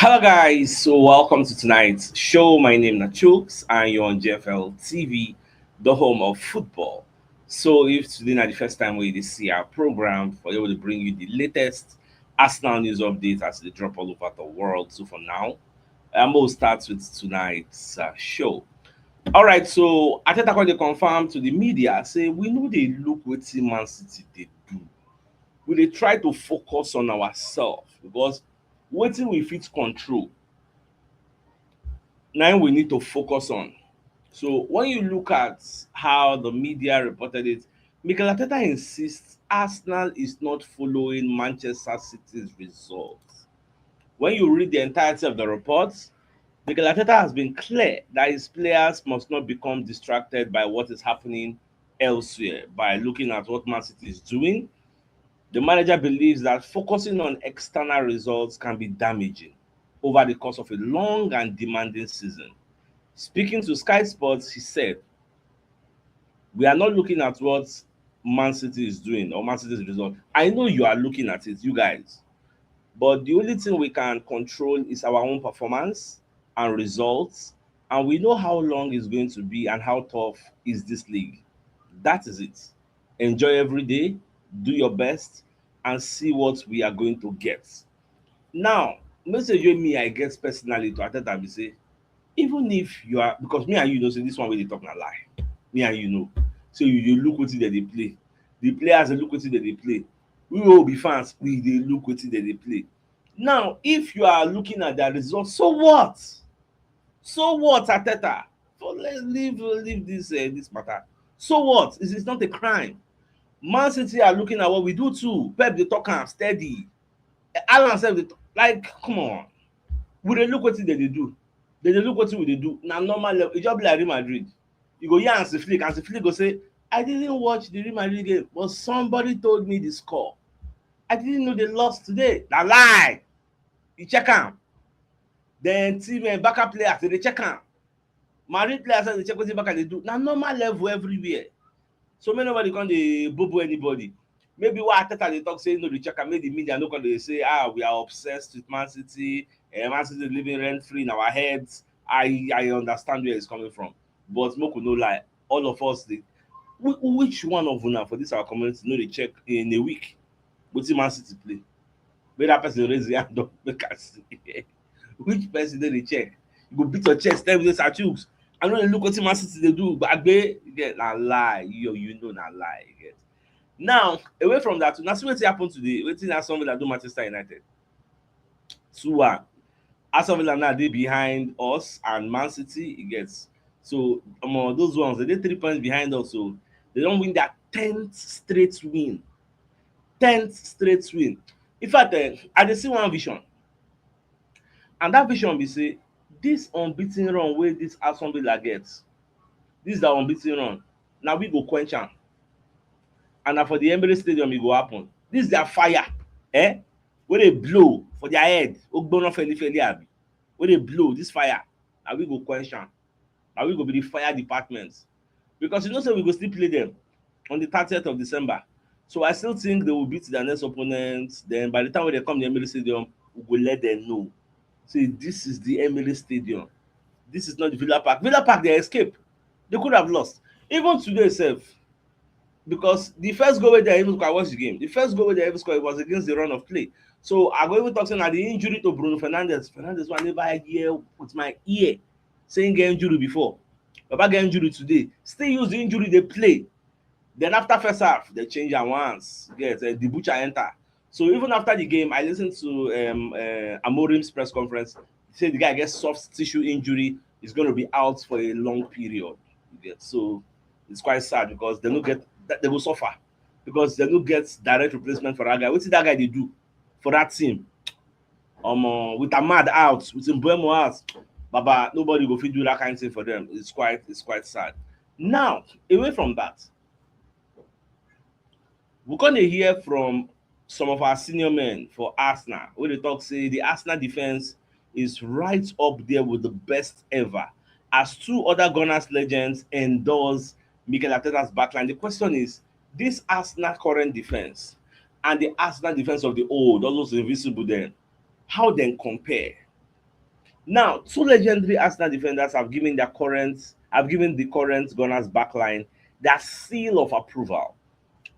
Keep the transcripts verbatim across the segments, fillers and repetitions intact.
Hello, guys. So, welcome to tonight's show. My name is Chooks, and you're on G F L T V, the home of football. So, if today na the first time we dey see our program, for able to bring you the latest Arsenal news updates as they drop all over the world. So, for now, I'm going to start with tonight's uh, show. All right, so Arteta come dey confirm to the media say we no dey look wetin Man City dey do. We dey try to focus on ourselves because wetin we fit control, na im we need to focus on. So when you look at how the media reported it, Mikel Arteta insists Arsenal is not following Manchester City's results. When you read the entirety of the report, Mikel Arteta has been clear that his players must not become distracted by what is happening elsewhere by looking at what Man City is doing. The manager believes that focusing on external results can be damaging over the course of a long and demanding season. Speaking to Sky Sports, he said, "We are not looking at what Man City is doing or Man City's result. I know you are looking at it, you guys. But the only thing we can control is our own performance and results. And we know how long it's going to be and how tough is this league. That is it. Enjoy every day, do your best, and see what we are going to get." Now, message wey me I get personally to Arteta be say, even if you are, because me and you know say this one wey dey talk na lie. Me and you know. So you dey look wetin dem dey play. The players dey look wetin dem dey play. We wey be fans, we dey look wetin dem dey play. Now, if you are looking at their results, so what? So what, Arteta? For le- leave leave this uh, this matter. So what? It is not a crime. Man City are looking at what we do too. Pep dey talk am steady. Alan sef dey talk, like, come on. We dey look wetin dem dey do. Dem dey look wetin we dey do. Na normal level. E just be like Real Madrid. You go hear Hansi Flick. Hansi Flick go say, "I didn't watch the Real Madrid game, but somebody told me the score. I didn't know they lost today." Na lie. You check am. Then team uh, backup players, they dey check am. Madrid players sef dey check wetin Barca dey do. Na normal level everywhere. So make nobody come dey bobo anybody. Maybe why Arteta dey talk say no dey check am, make the media no come dey say, "Ah, we are obsessed with Man City. Eh, Man City is living rent free in our heads." I I understand where it's coming from, but make we no lie, all of us dey. Whi- Which one of una for this our community no dey check in a week wetin Man City play? Make that person raise the hand up, make I see. Which person no dey check? You go beat your chest, tell me say, "Sir Chooks, I no dey look wetin Man City dey do." Gbagbe, you get, na lie. You you know na lie. You get. Now, away from that, na see wetin happen today. Wetin Aston Villa do Manchester United. Two one. Aston Villa now dey behind us and Man City. You get. So um, those ones, they dey three points behind us. So they don win their tenth straight win. Tenth straight win. In fact, eh, I dey see one vision. And that vision be say, this unbeaten run wey this Aston Villa get, this their unbeaten run, na we go quench am. And na for the Emirates Stadium e go happen. This their fire, eh? Wey dey blow for their head, ogbona felifeli abi. Wey dey blow, this fire, na we go quench am. Na we go be the fire department. Because you know say we go still play them on the thirtieth of December. So I still think they will beat their next opponent. Then by the time wey they come the Emirates Stadium, we go let them know. Say this is the Emirates Stadium. This is not the Villa Park. Villa Park, they escape. They could have lost. Even today sef, because the first goal wey they even score, I watch the game. The first goal wey they even score, it was against the run of play. So I go even talk say na the injury to Bruno Fernandes. Fernandes wey I never hear with my ear say he get injury before. Baba get injury today. Still use the injury dey play. Then after first half, they change am once. Get uh, the butcher enter. So even after the game, I listened to um, uh, Amorim's press conference. He said the guy gets soft tissue injury. He's going to be out for a long period. You get. So it's quite sad because they no get that they go suffer because they no get direct replacement for that guy. Wetin that guy dey do for that team? Um, uh, with Ahmad out, with Mbeumo out, Baba, nobody go fit do that kind of thing for them. It's quite it's quite sad. Now, away from that, we're gonna hear from some of our senior men for Arsenal, where they talk say the Arsenal defense is right up there with the best ever. As two other Gunners legends endorse Mikel Arteta's backline, the question is, this Arsenal current defense and the Arsenal defense of the old, all those invisible then, how then compare? Now, two legendary Arsenal defenders have given their current have given the current Gunners backline their seal of approval.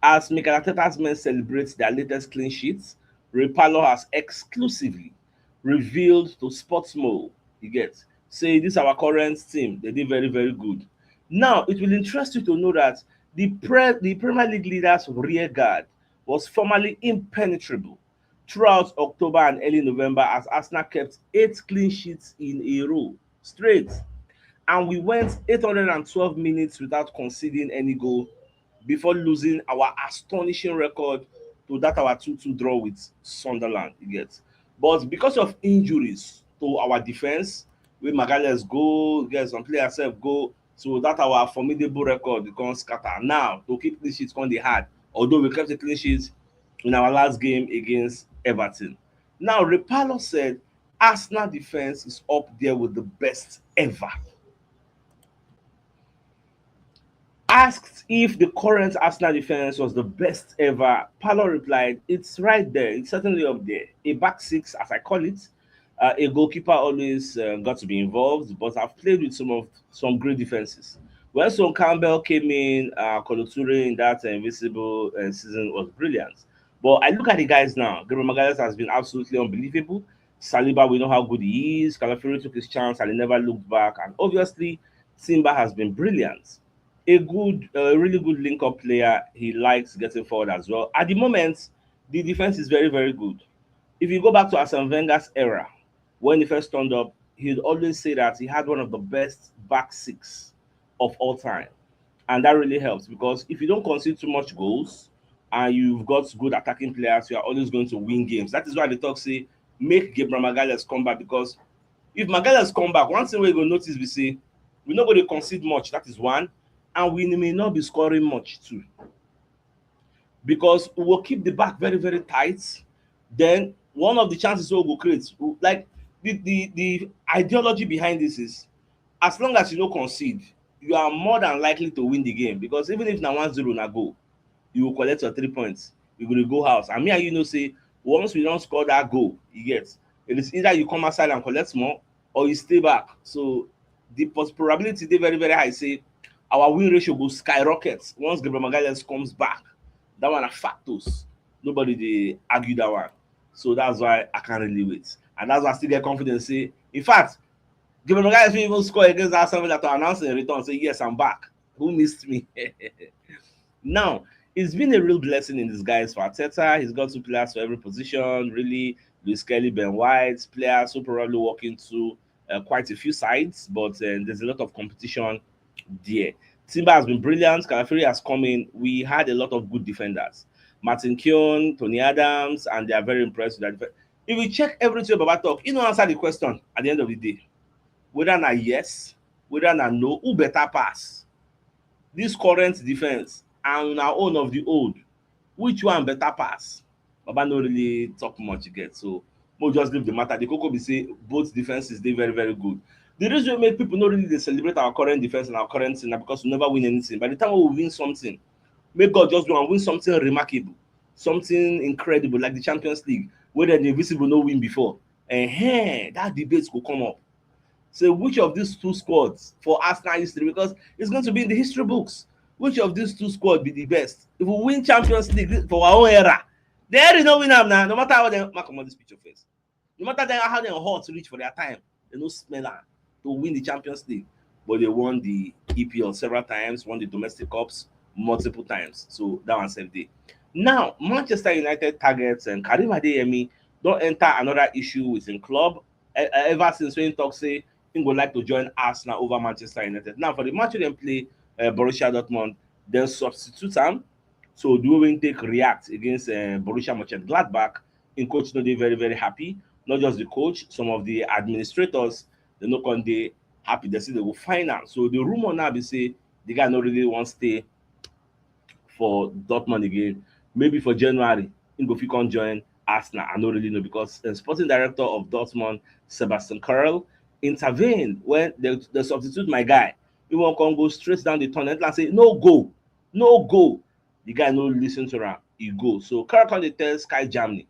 As Mikel Arteta's men celebrate their latest clean sheets, Ray Parlour has exclusively revealed to Sportsmo, you get, say this our current team, they did very, very good. Now, it will interest you to know that the, pre- the Premier League leader's rear guard was formerly impenetrable throughout October and early November as Arsenal kept eight clean sheets in a row straight. And we went eight hundred and twelve minutes without conceding any goal before losing our astonishing record to that our two two draw with Sunderland, you get. But because of injuries to our defense, we Magalhaes go, get some players sef go, so that our formidable record come scatter. Now, to keep clean sheets come dey hard, although we kept a clean sheet in our last game against Everton. Now, Ray Parlour said Arsenal defense is up there with the best ever. Asked if the current Arsenal defense was the best ever, Parlour replied, "It's right there. It's certainly up there. A back six, as I call it. Uh, a goalkeeper always uh, got to be involved, but I've played with some of some great defenses. When Son Campbell came in, uh, Kolo Toure in that uh, invisible uh, season was brilliant. But I look at the guys now. Gabriel Magalhaes has been absolutely unbelievable. Saliba, we know how good he is. Calafiori took his chance and he never looked back. And obviously, Timber has been brilliant. A good, a really good link-up player. He likes getting forward as well. At the moment, the defense is very, very good. If you go back to Arsene Wenger's era, when he first turned up, he'd always say that he had one of the best back six of all time. And that really helps, because if you don't concede too much goals and you've got good attacking players, you are always going to win games. That is why they talk say, make Gabriel Magalhaes come back, because if Magalhaes come back, one thing we go notice, we say, we not going to concede much. That is one. And we may not be scoring much too, because we will keep the back very, very tight. Then one of the chances we go create, like, the, the, the ideology behind this is, as long as you no concede, you are more than likely to win the game, because even if na one zero na goal, you will collect your three points. You go dey go house. And me and you know say once we don score that goal, you get, it is either you come outside and collect more or you stay back. So the pos- probability dey very, very high say our win ratio go skyrocket once Gabriel Magalhaes comes back. That one na factos. Nobody dey argue that one. So that's why I can't really wait. And that's why I still get confidence say, in fact, Gabriel Magalhaes fit even score against Arsenal Villa to announce in return say, "Yes, I'm back. Who missed me?" Now, it's been a real blessing in disguise for Arteta. He's got two players for every position, really. Luis Kelly, Ben White, players who probably walk into uh, quite a few sides, but uh, there's a lot of competition there. Timber has been brilliant. Calafiori has come in. We had a lot of good defenders. Martin Keown, Tony Adams, and they are very impressed with that. If you check everything Baba talk, you know answer the question at the end of the day. Whether na yes, whether na no, who better pass? This current defense and our own of the old, which one better pass? Baba no really talk much again. So we'll just leave the matter. The Coco be say both defenses they very, very good. The reason we make people not really they celebrate our current defense and our current thing because we never win anything. By the time we win something, may God just go and win something remarkable, something incredible like the Champions League, where the invisible no win before. And hey, that debate will come up. So which of these two squads for Arsenal history? Because it's going to be in the history books. Which of these two squads be the best? If we win Champions League for our own era, they already know win am now. No matter how they mark on this picture first. No matter how they hot reach for their time, they no smell am to win the Champions League. But they won the E P L several times, won the domestic cups multiple times. So that one save day. Now, Manchester United targets and Karim Adeyemi don't enter another issue with him club. E- e- Ever since when he talk say he would like to join Arsenal over Manchester United. Now, for the match they play uh, Borussia Dortmund, then substitute him. So the way we take react against uh, Borussia Mönchengladbach, in coach not very, very happy. Not just the coach, some of the administrators, they no come they happy. They say they go find out. So the rumor now be say the guy not really want stay for Dortmund again. Maybe for January, he go fit come join Arsenal. I don't really know because the sporting director of Dortmund, Sebastian Kehl, intervened when they, they substitute my guy. He won't come go straight down the tunnel and say, "No go, no go." The guy no listen to him. He go. So Kehl come dey tell Sky Germany,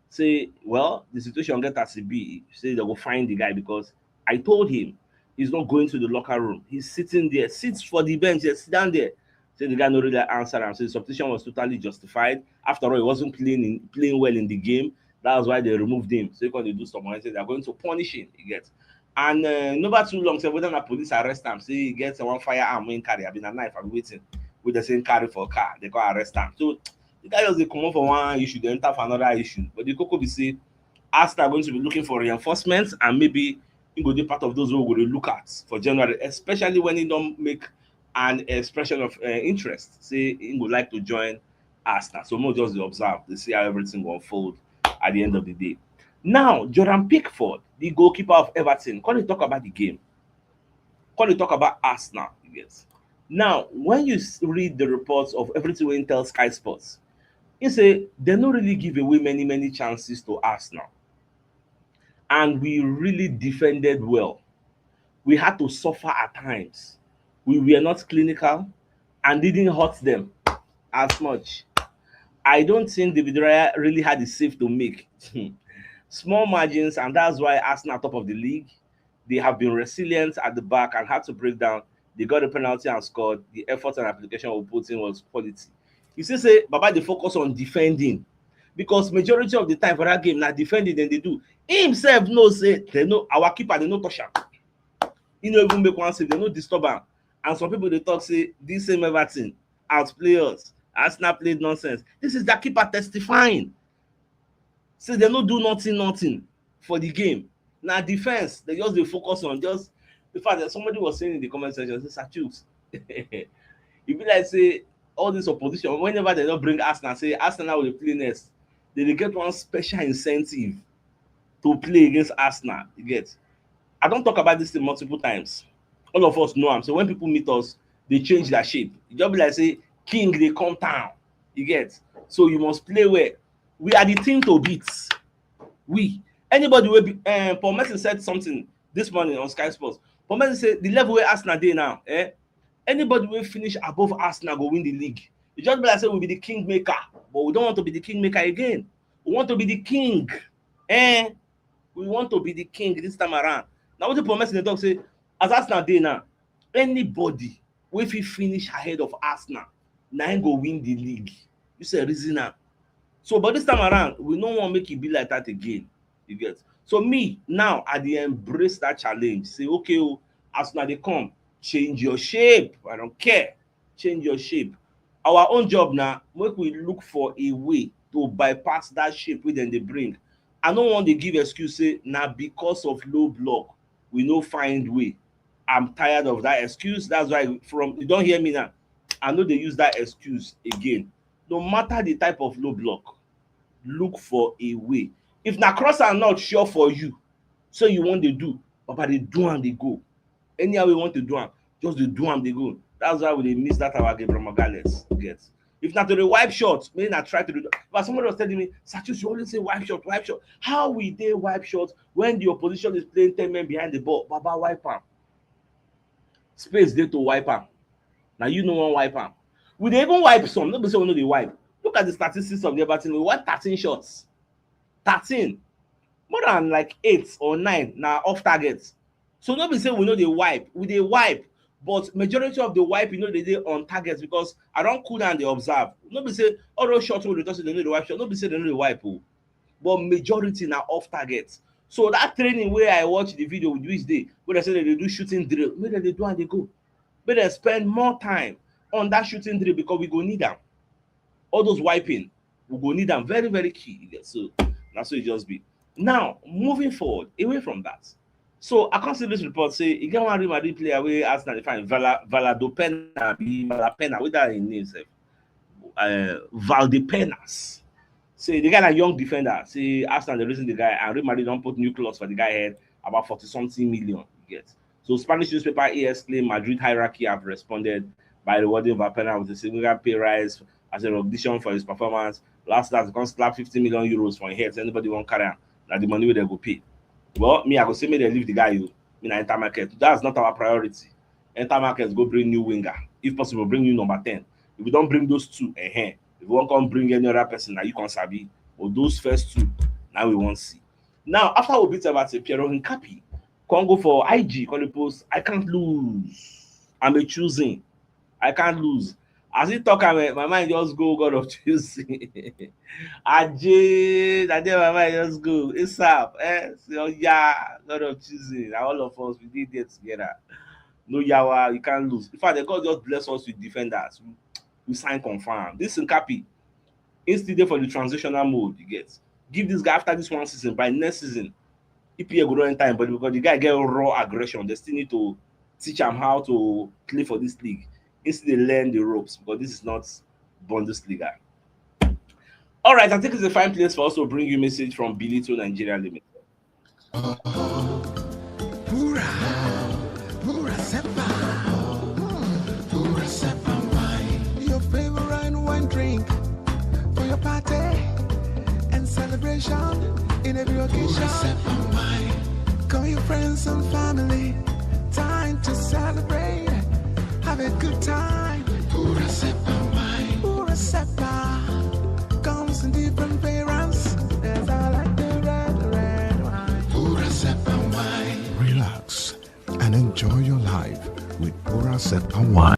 say, well, the situation get as e be. Say they go find the guy because I told him he's not going to the locker room. He's sitting there, sits for the bench, just sit down there. Say the guy no really answer am. So the substitution was totally justified. After all, he wasn't playing in, playing well in the game. That was why they removed him. So he can do some money. Say they're going to punish him. You get. And uh, no matter too long, say whether na police arrest am, say he get one firearm wey carry, I mean a knife, I'm waiting with the same carry for car. They go arrest am. So the guy just dey comot for one issue, they enter for another issue. But the koko be say Arsenal are going to be looking for reinforcements, and maybe he go be part of those who we go look at for January, especially when he don't make an expression of uh, interest. Say he would like to join Arsenal. So we'll just observe to see how everything will unfold at the end of the day. Now, Jordan Pickford, the goalkeeper of Everton, can you talk about the game? Can you talk about Arsenal? Yes. Now, when you read the reports of everything we tell Sky Sports, he say they don't really give away many, many chances to Arsenal. And we really defended well. We had to suffer at times. We were not clinical and didn't hurt them as much. I don't think David Raya really had a save to make. Small margins, and that's why Arsenal top of the league. They have been resilient at the back and had to break down. They got a penalty and scored. The effort and application we put in was quality. You see, say Baba, they focus on defending because majority of the time for that game, now defending then they do. He himself knows say they know our keeper, they no touch am. He no even make one save, they no disturb am. And some people they talk say this same Everton outplay us. Arsenal played nonsense. This is the keeper testifying. Say they no do nothing, nothing for the game. Now defense, they just they focus on just. In fact, somebody was saying in the comment section, say Sachooks. If you like say all this opposition, whenever they don't bring Arsenal, say Arsenal will play next. They, they get one special incentive to play against Arsenal. You get. I don't talk about this thing multiple times. All of us know am. So when people meet us, they change their shape. It just be like say king they come down. You get. So you must play well. We are the team to beat. We, anybody will be. Um, Paul Merson said something this morning on Sky Sports. Paul Merson said the level where Arsenal dey now, eh? Anybody will finish above Arsenal go win the league. It just be like say we be the kingmaker, but we don't want to be the kingmaker again. We want to be the king. Eh? We want to be the king this time around. Now what the Paul Merson talk say, as Arsenal dey now, anybody wey fit finish ahead of Arsenal, na him go win the league. You say reason am. So, but this time around, we no wan make e be like that again. You get. So me now, I dey embrace that challenge. Say, okay, oh, as una dey come, change your shape. I don't care. Change your shape. Our own job now, make we look for a way to bypass that shape wey dem dey bring. I no wan dey give excuse say na because of low block we no find way. I'm tired of that excuse. That's why from you don't hear me now. I know they use that excuse again. No matter the type of low block, look for a way. If na cross are not sure for you, so you want to do, but by the do and they go. Anyhow we want to do am, just dey do am dey go. That's why we dey miss that our Gabriel Magalhaes get. If na to dey wipe shot, make na try to do. But somebody was telling me, Sachooks, you always say wipe shot, wipe shot. How we dey wipe shot when the opposition is playing ten men behind the ball? Baba, wipe am. Space dey to wipe am. Now you no wan wipe am. We dey even wipe some. No be say we no dey wipe. Look at the statistics of the Everton. We wipe thirteen shots. Thirteen. More than like eight or nine na off target. So no be say we no dey wipe, we dey wipe, but majority of the wipe, you know, they dey on target because I don cool down dey observe. No be say all those shots wey we dey talk say they no dey wipe shot, no be say they no dey wipe o. But majority na off target. So that training where I watch the video with which day, where they say they dey do shooting drill, make dem dey do and they go. Make dem spend more time on that shooting drill because we go need am. All those wiping, we go need am very, very key. So that's what it just be. Now, moving forward, away from that. So I can't see this report say you get one Real Madrid player where Arsenal dey find Vala Valadopena, be Valapena, with that in name sef. Uh, Valdepenas. Say the guy na young defender. Say Arsenal the reason the guy and Real Madrid don't put new clause for the guy head about forty something million. You get. So Spanish newspaper A S claim Madrid hierarchy have responded by rewarding Valpena with a significant pay rise as a recognition for his performance. Last last, they come slap fifty million euros for him head. So anybody won't carry him. Now the money where they go pay. Well, me, I go say me they leave the guy you. Me na enter market. That's not our priority. Enter market, go bring new winger. If possible, bring new number ten. If we don't bring those two, eh, eh, if we won't come bring any other person, now you can sabi. Or those first two, and we wan see. Now, after we beat Everton, Piero Hincapié come go for I G, come dey post, "I can't lose. I'm a choosing. I can't lose." As he talk, I mean, my mind just go, "God of choosing." Ajay, na there my mind just go. ASAP, eh? Say, "Oh yeah, God of choosing." And all of us, we did there together. No yawa, you can't lose. In fact, the God just bless us with defenders. We, we sign confirm. This Hincapié, he still dey for the transitional mode, you get. Give this guy, after this one season, by next season, E P L go don enter him body because the guy get raw aggression. They still need to teach him how to play for this league. He still dey learn the ropes because this is not Bundesliga. All right, I think it's a fine place for us to bring you message from Bilito Nigeria Limited. Pura, pura sepa, mm, pura sepa wine. Your favorite wine drink for your party and celebration in every occasion. Pura sepa wine. Call your friends and family. Time to celebrate. Have a good time. Pura sepa wine. Pura sepa comes in different variants. There's, I like the red, red wine. Pura sepa wine. Relax and enjoy your life with Pura sepa wine.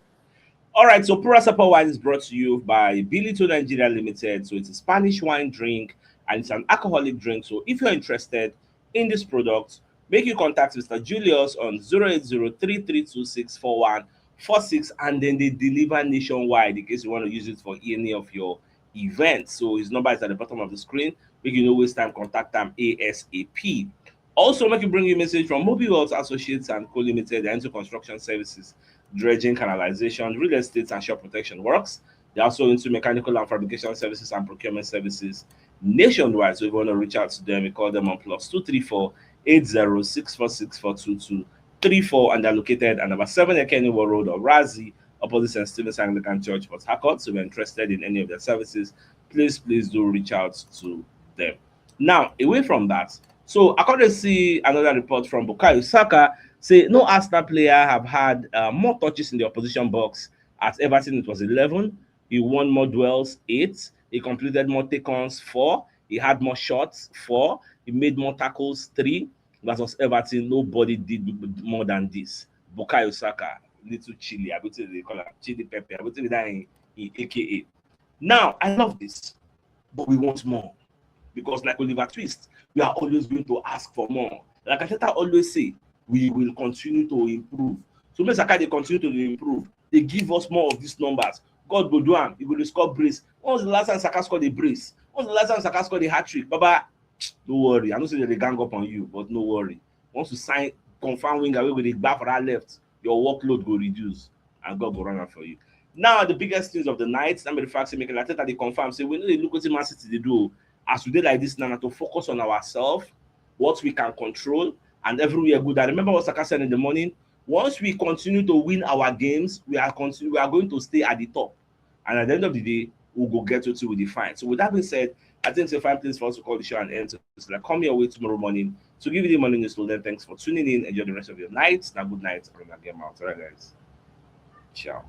All right, so Pura Sepa Wine is brought to you by Bilito Nigeria Limited. So it's a Spanish wine drink and it's an alcoholic drink. So if you're interested in this product, make you contact Mister Julius on zero eight zero three three two six four one four six, and then they deliver nationwide in case you want to use it for any of your events. So his number is at the bottom of the screen. Make you no waste time, contact them ASAP. Also, make you bring you message from Mobi Wealth Associates and Co Limited. They're into construction services, dredging, canalization, real estate, and shore protection works. They're also into mechanical and fabrication services and procurement services nationwide. So if you want to reach out to them, you call them on plus two three four eight zero six four six four two two three four, and they're located at number seven Ekeniwo Road, Orazi, opposite Saint Stephen's Anglican Church, Port Harcourt. So if you're interested in any of their services, please, please do reach out to them. Now, away from that, so I come dey see another report from Bukayo Saka say no Arsenal player have had uh, more touches in the opposition box. At Everton, it was eleven. He won more duels, eight. He completed more take-ons, four. He had more shots, four. He made more tackles, three. Versus Everton, nobody did more than this. Bukayo Saka, little chili, I think they call him chili pepper, I think that in, in A K A. Now, I love this, but we want more. Because like Oliver Twist, we are always going to ask for more. Like Arteta always say, we will continue to improve. So make Saka dey continue to dey improve. They give us more of these numbers. God go do am. He go dey score brace. When was the last time Saka scored a brace? When was the last time Saka scored a hat-trick? Baba, no worry. I know say they dey gang up on you, but no worry. Once you sign confirm winger wey go dey gba for that left, your workload go reduce and God go run am for you. Now, the biggest news of the night, na be the fact say Mikel Arteta dey confirm say we no dey look wetin Man City dey do. As we dey like this now, na to focus on ourselves, what we can control, and everywhere good. I remember what Saka said in the morning. Once we continue to win our games, we are continue, we are going to stay at the top. And at the end of the day, we'll go get wetin we define. So with that being said, I think it's a fine place for us to call the show and end. So it's like, come your way tomorrow morning to give you the morning news. Till then, thanks for tuning in. Enjoy the rest of your night. Now, good night. And get out. All right, guys. Ciao.